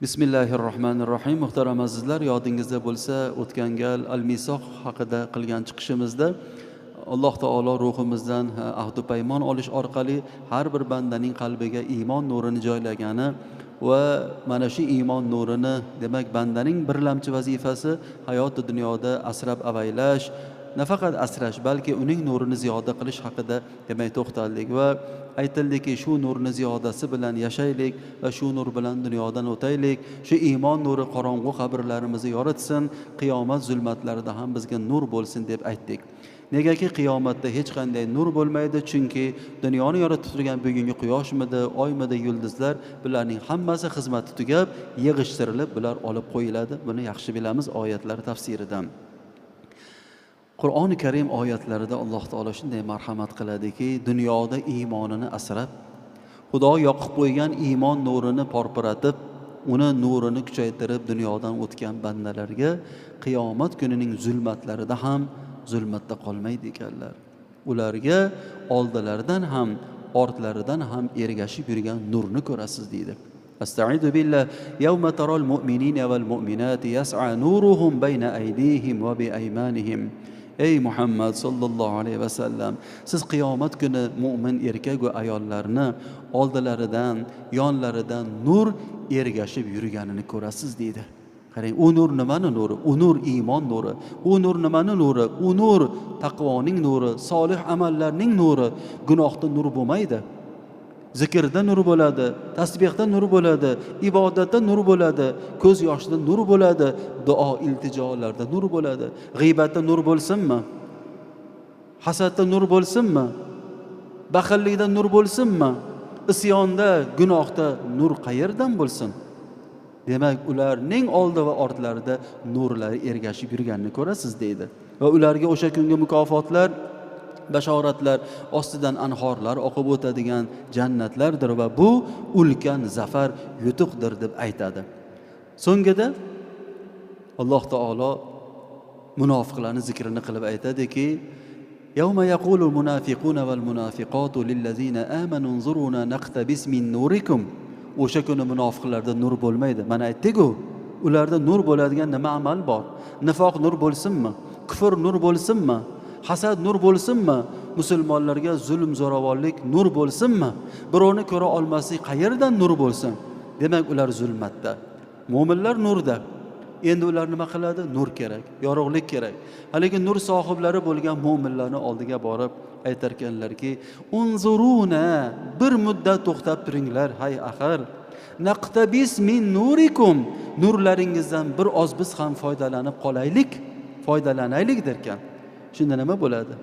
Bismillahirrohmanirrohim. Muhtaram azizlar, yodingizda bo'lsa, o'tgan gal al-misoq haqida qilgan chiqishimizda Alloh taolo ruhimizdan ahdu paymon olish orqali har bir bandaning qalbiga iymon nurini joylagani va mana shu iymon nurini, demak, bandaning birlamchi vazifasi hayoti dunyoda asrab avaylash, nafaqat asrash, balki uning nurini ziyoda qilish haqida, demak, to'xtaldik va aytildiki, shu nurni ziyodasi bilan yashaylik va shu nur bilan dunyodan o'taylik. Shu iymon nuri qorong'u qabrlarimizni yoritsin, qiyomat zulmatlarida ham bizga nur bo'lsin deb aytdik. Negaki qiyomatda hech qanday nur bo'lmaydi, chunki dunyoni yoritib turgan bugungi quyoshmidi, oymidi, yulduzlar, bularning hammasi xizmati tugab, yig'ishtirilib, bular olib qo'yiladi. Buni yaxshi bilamiz oyatlar tafsiridan. Qur'oni Karim oyatlarida Alloh taolo shunday marhamat qiladiki, dunyoda iymonini asrab, Xudo yoqib qo'ygan iymon nurini porpiratib, uni nurini kuchaytirib dunyodan o'tgan bandalarga qiyomat kunining zulmatlarida ham zulmatda qolmaydi ekanlar. Ularga oldilaridan ham, ortlaridan ham ergashib yurgan nurni ko'rasiz deydi. Astaidu billah, yawma taral mu'minina val mu'minati yas'a nuruhum bayna aydihim va bi aymanihim. Ey Muhammad sallallohu alayhi vasallam, siz qiyomat kuni mo'min erkak va ayollarni oldilaridan, yonlaridan nur ergashib yurganini ko'rasiz deydi. Qarang, u nur nimani nuri? U nur iymon nuri. U nur nimani nuri? U nur taqvoning nuri, solih amallarning nuri. Gunohda nur bo'lmaydi. Zikrda nur bo'ladi, tasbihda nur bo'ladi, ibodatda nur bo'ladi, ko'z yoshida nur bo'ladi, duo iltijolarda nur bo'ladi. G'iybatda nur bo'lsinmi? Hasadda nur bo'lsinmi? Baxillikda nur bo'lsinmi? Isyonda, gunohda nur qayerdan bo'lsin? Demak, ularning oldi va ortlarida nurlari ergashib yurganini ko'rasiz deydi. Va ularga o'sha kungi mukofotlar, bashoratlar ostidan anhorlar oqib o'tadigan jannatlardir va bu ulkan zafar, yutuqdir deb aytadi. So'ngida Alloh taolo munofiqlarni zikrini qilib aytadiki, yawma yaqulu munafiquna val munafiqatu lillazina amanu unzuruna naqtabis min nurikum. O'sha kuni munofiqlarda nur bo'lmaydi. Mana aytdik-ku, ularda nur bo'ladigan nima amal bor? Nifoq nur bo'lsinmi? Kufr nur bo'lsinmi? Hasad nur bo'lsinmi? Musulmonlarga zulm zo'ravonlik nur bo'lsinmi? Birovni ko'ra olmaslik qayerdan nur bo'lsin? Demak, ular zulmatda. Mo'minlar nurda. Endi ular nima qiladi? Nur kerak, yorug'lik kerak. Haligi nur sohiblari bo'lgan mo'minlarni oldiga borib aytarkanlarki, unzuruna, bir muddat to'xtab turinglar, hay axir. Naqtabis min nurikum, nurlaringizdan bir oz biz ham foydalanib qolaylik, foydalanaylik derkan. Shunda nima bo'ladi?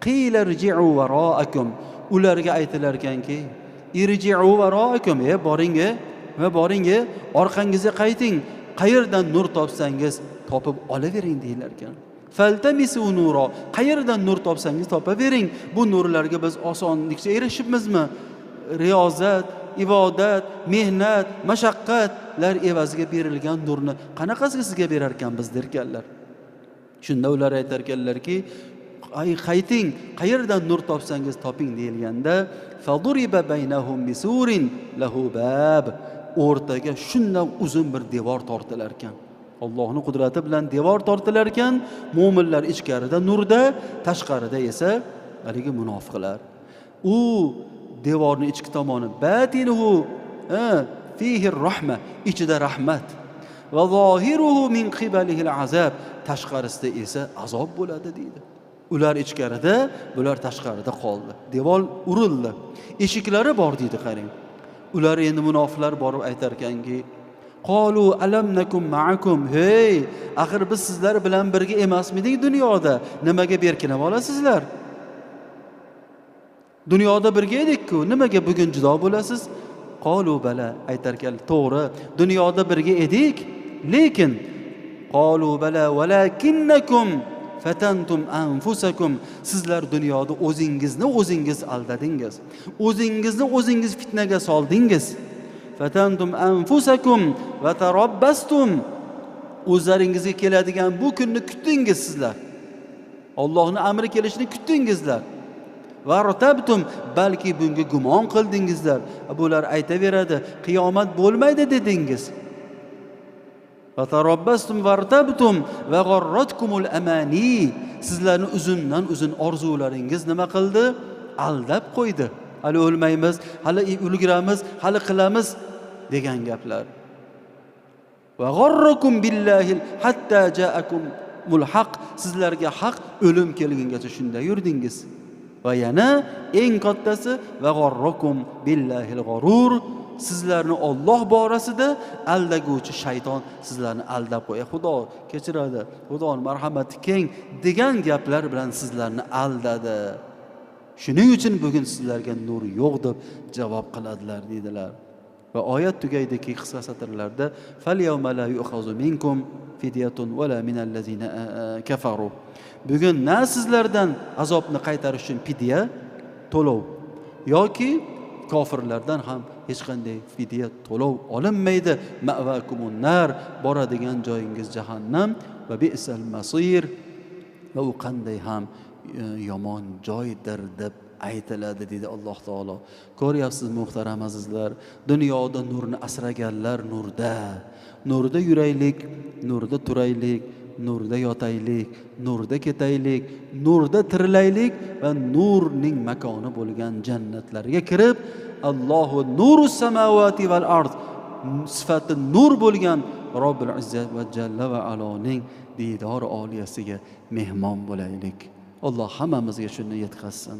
Qila irji'u varoakum. Ularga aytilar ekanki, irji'u varoakum, e boring, e boring, orqangizga qayting. Qayerdan nur topsangiz topib olavering deyilar ekan. Faltamisu nura, qayerdan nur topsangiz topavering. Bu nurlarga biz osonlikcha erishibmizmi? Riyozat, ibodat, mehnat, mashaqqatlar evaziga berilgan nurni qanaqasiga sizga berar ekanmiz derkanlar. Shunda ular aytarkanlarki, ay qayting, qayerdan nur topsangiz toping deyilganda, faduriba baynahum bisurin lahu bab, o'rtaga shundan uzun bir devor tortilar ekan. Allohning qudrati bilan devor tortilar ekan, mo'minlar ichkarida nurda, tashqarida esa haligi munofiqlar. U devorning ichki tomoni batinuhu fihi rahma, ichida rahmat, va zohiruhu min qibalihi azab, tashqarisida esa azob bo'ladi deydi. Ular ichkarida, bular tashqarida qoldi. Devor urildi. Eshiklari bor deydi, qarang. Ular endi munofiqlar borib aytarkanki, qalu alam nakum ma'akum, hey, axir biz sizlar bilan birga emasmidik dunyoda? Nimaga berkinib olasizlar? Dunyoda birga edik-ku, nimaga bugun judo bo'lasiz? Qalu bala, aytarkan, to'g'ri, dunyoda birga edik, lekin qalu bala valakinnakum fatantum anfusakum, sizlar dunyoda o'zingizni o'zingiz aldadingiz, o'zingizni o'zingiz fitnaga soldingiz. Fatantum anfusakum va tarabbastum, o'zlaringizga keladigan bu kunni kutdingiz sizlar. Allohning amri kelishini kutdingizlar. Va rotabtum, balki bunga gumon qildingizlar. Bular aytaveradi, qiyomat bo'lmaydi dedingiz. Va tarabbastum vartabtum va g'arratkumul amani. Sizlarni uzundan uzun orzularingiz nima qildi? Aldab qo'ydi. Hali o'lmaymiz, hali ulguramiz, hali qilamiz degan gaplar. Va g'arrakum billahi hatta ja'akumul haq. Sizlarga haq o'lim kelgungacha shunda yurdingiz. Va yana eng kattasi va g'arrakum billahil g'arur. Sizlarni Alloh borasida aldaguvchi shayton sizlarni aldab qo'yadi. Xudo kechiradi, Xudoning marhamati keng degan gaplar bilan sizlarni aldadi. Shuning uchun bugun sizlarga nur yo'q deb javob qiladilar deydilar. Va oyat tugaydiki qisqa satrlarda fal yawma la yu'khazu minkum fidyatun va la minallazina kafaru. Bugun na sizlardan azobni qaytarish uchun fidya to'lov yoki kofirlardan ham hech qanday fidya to'lov olinmaydi. Ma'vakumun nar, boradigan joyingiz jahannam va bi'sal masir, va u qanday ham yomon joydir deb aytiladi dedi Alloh taolo. Ko'ryapsiz muhtaram azizlar, dunyoda nurni asraganlar nurda, nurda yuraylik, nurda turaylik, nurda yotaylik, nurda ketaylik, nurda tirilaylik va nurning makoni bo'lgan jannatlarga kirib, Allohu nurus samawati val ard sifati nur bo'lgan Robbil izzat va jalla va aloning diydor oliyasiga mehmon bo'laylik. Alloh hammamizga shuni yetkazsin.